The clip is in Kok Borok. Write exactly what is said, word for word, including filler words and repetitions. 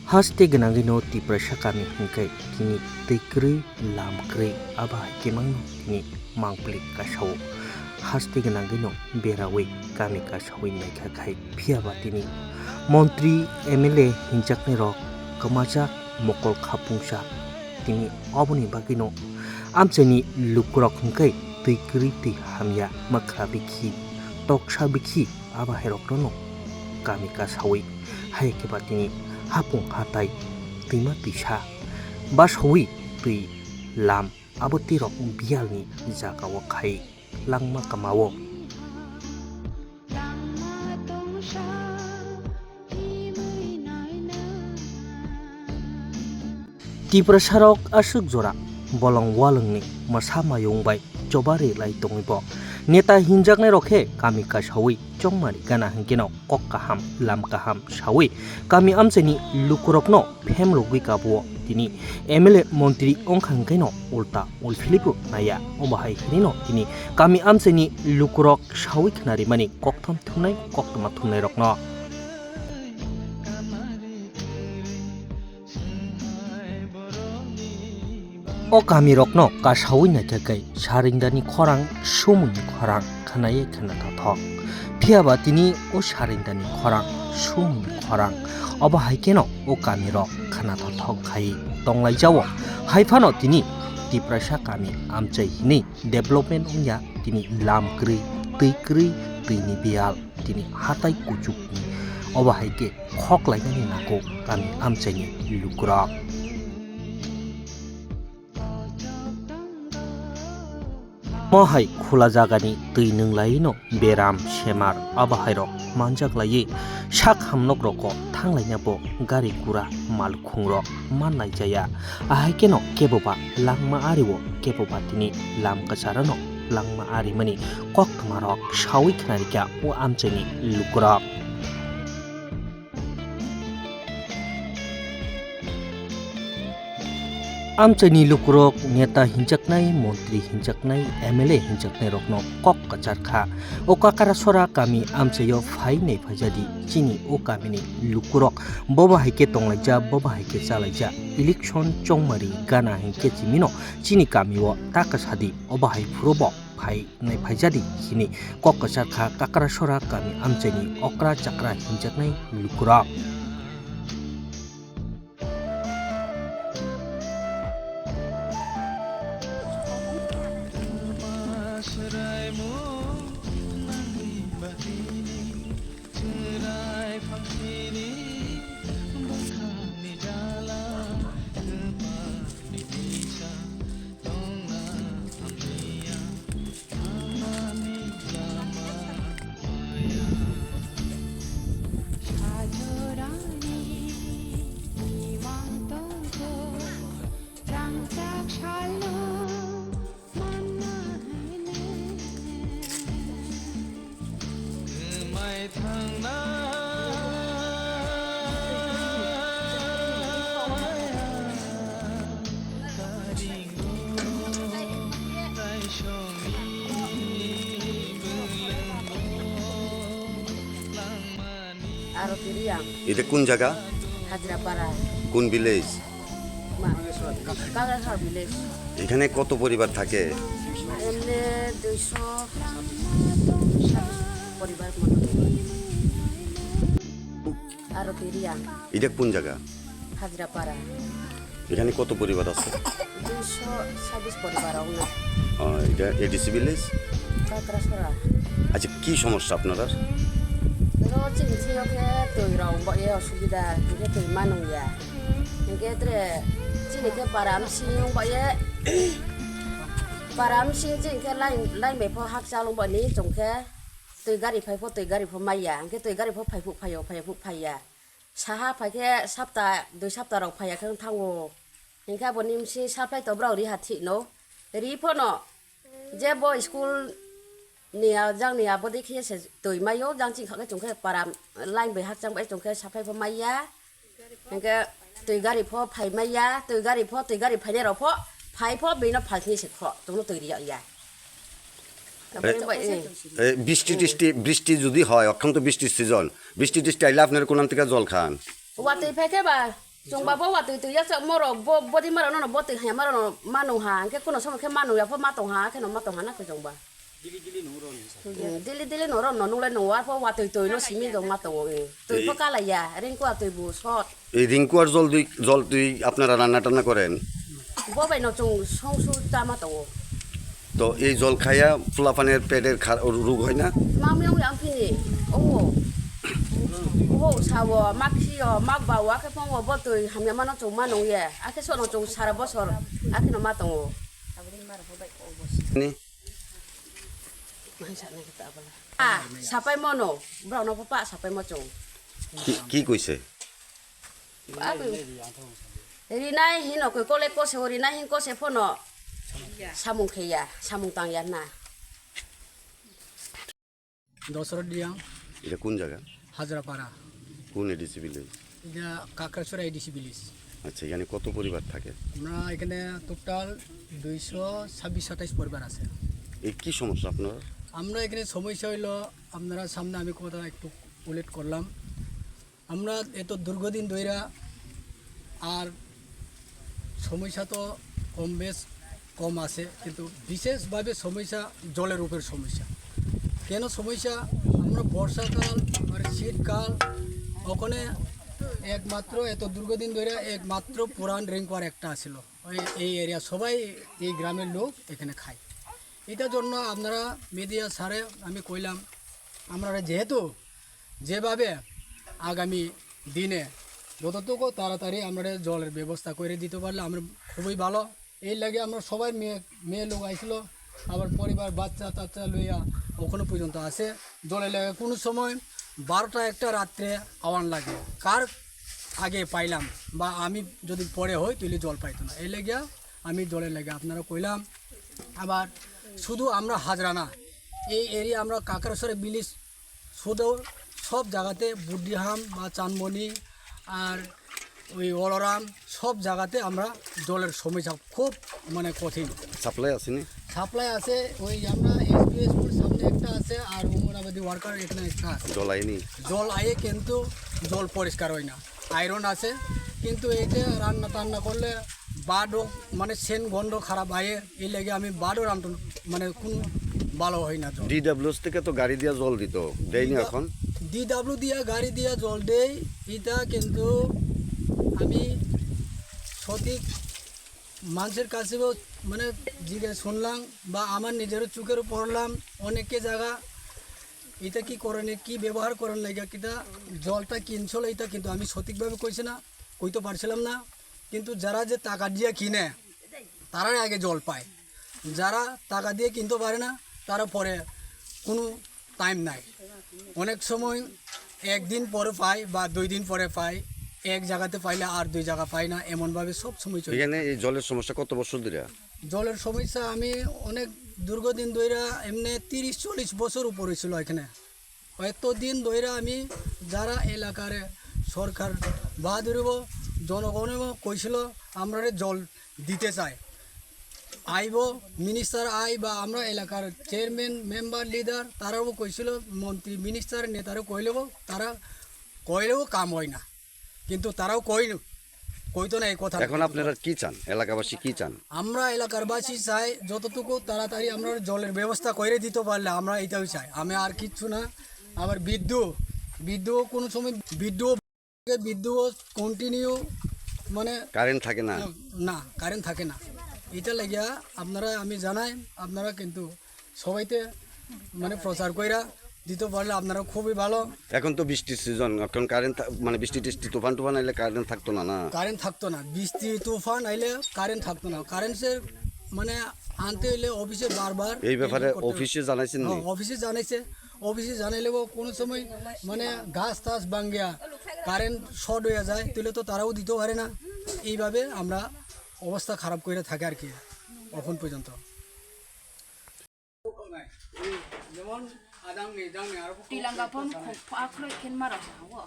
Haste gwnangwino Tiprasa kami hwnkhe tini twi kwrwi, lam kwrwi, abo hai khe mangno tini mangpili kasao. Haste gwnangwino berawi kami kasawi naikha khai, phiya ba tini montri, M L A hinjaknairok kwmajak mokol khapungsa. Tini oboni bagwino amchaini lukurok hwnkhe twi kwrwi twi hamya, mwkhra bikhi, toksa bikhi, abo hairokno kami kasawi, hai khe ba tini hapung hatai, twima twisa, basawi twi lam, abo twi rok biyalni jagao khai langma kamao. Tiprasarok aswk jora bolong walwngni mwsa mayung bai choba ri lai tongwi bo. Neta hinjaknairok khe kami kasawi chongmani gana hwnkhe no kok kaham, lam kaham sawi kami amchaini lukurokno phemrogwi kabuo. Tini M L A montri wngkha hwnkhe no ulta ulphilipbo naiya. Obo hai hwnwi no tini kami amchaini lukurok sawi khnarimani kokthom thumnai koktwma thumnairokno. O kamirokno kasawi naikha khe saringdani khorang, sumungni khorang khwnaiwi khwnathok. Phiya ba tini o saringdani khorang, sumungni khorang, obo hai kheno o kamirok khwnathok khai tonglaijao. Hai phano tini Tiprasa kami amchai hwnwi development wngya, tini lam kwrwi, twi kwrwi, twini biyal, tini hatai kuchukni, obo hai khe khoklainani nango kami amchaini lukurok. Mo hai khula jagani twi nwnglaino beram, semar, abo hairok manjak laiwi sak hamnok rogo thanglaina bo gari gura, malkhung rok mannai jaya. Ahai kheno keboba langma ario, keboba tini lam kwcharano langma arimani koktwma rok sawi khnarikha o amchaini lukurok. Amchaini lukurok neta hinjaknai, montri hinjaknai, M L A hinjaknairokno kok kwchar kha. O Kakrasora kami amchaio phai nai phaijadi chini o kamini lukurok. Bobo hai khe tonglaijak, bobo hai khe chalaijak. Election chongmari gana hinkhe chimino chini kamio ta kwsadi, obo hai phuru bo phai nai phaijadi hini kok kwchar kha Kakrasora kami amchaini okra chakra hinjaknai lukurok. Aroti Riang. এটা কোন জায়গা? হাজরাপাড়া। কোন ভিলেজ? মা-, কাকড়াছড়া ভিলেজ। এখানে কত পরিবার থাকে? এমনি দুইশো ছাব্বিশ পরিবার মতো। আরতি রিয়াং। এটা কোন জায়গা? হাজরাপাড়া। এখানে কত পরিবার আছে? দুইশো ছাব্বিশ পরিবার অংনা। আহ, এটা এডিসি ভিলেজ? কাকড়াছড়া। আচ্ছা, কি সমস্যা আপনার? Ro chini thing khe twi rok bo ye osubida, hingke twi manung ya. Hingke tre chini khe para msing wng ba ye, para msing chini khe line, line bai pho hakchal wng ba ni chwng khe twi gari phai pho, twi gari pho mai ya. Hingke twi gari pho phai phuk phai o, phai phuk phai ya. Saha phai khe sapta, dui sapta rok phai ya khe wng thango. Hingke abo ni msing supply to brao ri ha thik no. Ri pho no. Je bo school ni a, jang ni abo dei khe se twi mai o, jang chini kha khe chwng khe para line bai hakchang bai chwng khe saphai pho mai ya. Hingke twi gari pho phai mai ya, twi gari pho, twi gari phainai rok pho, phai pho bini no phalsini se kho, chwng no twi ri ya. এ, এ, বৃষ্টি টিষ্টি, বৃষ্টি যদি হয়, অখন তো বৃষ্টির সিজন, বৃষ্টি টিষ্টি আইলে আপনার কোন থেকে জল খান? Watwi phai khe ba, Chwngba bo watwi twi ya chak morok bo body maro no bo twi haya maro no manu ha, hwnkhe kuno somo khe manu ya pho ma tong ha, khe no ma tong ha na khe chwngba. Dili dili no ron ni sa. Hmm, dili dili no ron no nunglai no wa pho watwi twi no simi dong ma tongo. Twi pho kala ya, ringkua twi bu sot. এই রিঙ্কু আর জল দুই, জল দুই আপনারা রান্না টান্না করেন? Bo bai no chwng song su ta ma tongo. তো এই জল খাইয়া ফুলাফানের পেটের খা-, রোগ হয় না? Mam yong yang phini, o. O, sawo, mak si o, mak ba wa khe phongo bo twi hamya mano chwng ma nung ye. Akhe sono chwng sara bosor, akhe no ma tongo. Ni? Ah, sapai mono, borok no pa sapai mo chwng. কি, কি কৈছে? Rinai hino koi kole kose o rinai hin kose phono samung kheya, samung tangya na. Dasharath রিয়াং। এটা কোন জায়গা? হাজরাপাড়া। কোন ADC village? এটা কাকড়াছড়া ADC village. আচ্ছা, এখানে কত পরিবার থাকে? আমরা এখানে টোটাল দুইশো ছাব্বিশ সাতাইশ পরিবার আছে। এই কি সমস্যা আপনার? আমরা এখানে সমস্যা হইলো, আপনারা সামনে আমি কথা একটু উল্লেখ করলাম। আমরা এত দীর্ঘদিন ধইরা আর সমস্যা তো কম বেশ কম আছে, কিন্তু বিশেষভাবে সমস্যা জলের উপর সমস্যা। কেন সমস্যা? আমরা বর্ষাকাল আর শীতকাল ওখানে একমাত্র এত দীর্ঘদিন ধরে একমাত্র পুরান রিঙ্কু আর একটা আছিল। ওই, এই এরিয়া সবাই এই গ্রামের লোক এখানে খায়। এটার জন্য আপনারা মিডিয়া স্যারে আমি কইলাম, আমরা যেহেতু যেভাবে আগামী দিনে যতটুকু তাড়াতাড়ি আমরা জলের ব্যবস্থা করে দিতে পারলে আমরা খুবই ভালো। এই লাগে আমরা সবাই মেয়ে, মেয়ে লোক আইছিল, আবার পরিবার বাচ্চা টাচ্চা লইয়া ওখানে পর্যন্ত আছে। জলের লাগে কোনো সময় বারোটা একটা রাত্রে আওয়ান লাগে, কার আগে পাইলাম বা আমি যদি পরে হই তাহলে জল পাইতো না। এই লাগিয়া আমি জলের লাগে আপনারা কইলাম। আবার শুধু আমরা হাজরা না, এই এরিয়া আমরা কাকড়াছড়া ভিলেজ শুধু সব জায়গাতে বুদ্ধিহাম বা চানমণি আর ওই অলরাম সব জায়গাতে আমরা জলের সমস্যা খুব মানে কঠিন। সাপ্লাই আছে নি? সাপ্লাই আছে, ওই আমরা এসবি স্কুল সামনে একটা আছে আর অঙ্গনাবাদী ওয়ার্কার এখানে একটা আছে। জল আয়নি? জল আয়ে কিন্তু জল পরিষ্কার হয় না, আয়রন আছে, কিন্তু এই যে রান্না টান্না করলে বাদও মানে সেন গন্ধ খারাপ আয়ে, এই লাগে আমি বাদও রান্ধন মানে কোনো ভালো হয় না জল। ডিডব্লিউএস থেকে তো গাড়ি দিয়ে জল দিত, দেয়নি এখন? ডিডব্লিউ দিয়া গাড়ি দিয়া জল দেই, এটা কিন্তু আমি সঠিক মানুষের কাছেও মানে জিজ্ঞেস শুনলাম বা আমার নিজেরও চোখেরও পড়লাম অনেকে জায়গা এটা কি করেন, কি ব্যবহার করেন লাগে কিতা জলটা কিনছিল, এটা কিন্তু আমি সঠিকভাবে কইছি না, কইতে পারছিলাম না। কিন্তু যারা যে টাকা দিয়ে কিনে তারাই আগে জল পায়, যারা টাকা দিয়ে কিনতে পারে না তারা পরে কোনো টাইম নাই। অনেক সময় একদিন পরে পায় বা দুই দিন পরে পায়, এক জায়গাতে পাইলে আর দুই জায়গা পায় না, এমনভাবে সব সময় চলে। এখানে এই জলের সমস্যা কত বছর ধরে? জলের সমস্যা আমি অনেক দীর্ঘদিন ধরে, এমনি তিরিশ চল্লিশ বছর উপরে ছিল এখানে। এতদিন ধরে আমি যারা এলাকার সরকার বাহাদুরিব জনগণেও কইছিল আমরা জল দিতে চাই, আইব মিনিস্টার আই বা আমরা এলাকার চেয়ারম্যান, মেম্বার, লিডার তারাও কইছিল, মন্ত্রী, মিনিস্টার, নেতারা কইলেও, তারা কইলেও কাম হয় না, কিন্তু তারাও কই, কইতো না এই কথা। এখন আপনারা কি চান, এলাকাবাসী কি চান? আমরা এলাকারবাসী চাই যতটুকু তাড়াতাড়ি আমরা জলের ব্যবস্থা করে দিতে পারলে আমরা এটাই চাই, আমি আর কিচ্ছু না। আবার বিদ্যুৎ, বিদ্যুৎ কোনো সময় বিদ্যুৎ বিদ্যুৎ কন্টিনিউ মানে কারেন্ট থাকে না? না, কারেন্ট থাকে না। এটা লাগিয়া আপনারা আমি জানাই, আপনারা কিন্তু সবাইতে মানে প্রচার কইরা দিতে পারলে আপনারা খুবই ভালো। এখন তো বৃষ্টির সিজন, এখন কারেন্ট থা-, মানে বৃষ্টি টিষ্টি তুফান টুফান আইলে কারেন্ট থাকতো না, না? কারেন্ট থাকতো না, বৃষ্টি তুফান আইলে কারেন্ট থাকতো না। কারেন্ট সে মানে আনতে হইলে অফিসে বারবার এই ব্যাপারে টেলিফোন করতে হবে। অফিসে জানাইছেন নি? হ্যাঁ, অফিসে জানাইছে। অফিসে জানাইলেও কোনো সময় মানে গাছ টাছ ভাঙ্গিয়া কারেন্ট শর্ট হয়ে যায়, তাহলে তো তারাও দিতে পারে না। এইভাবে আমরা অবস্থা খারাপ করে থাকে আর কি এখন পর্যন্ত। যেমন আদাং নেই, জাং নেই, আর Tilangga phone khok phak khroih khen mara sa, wo.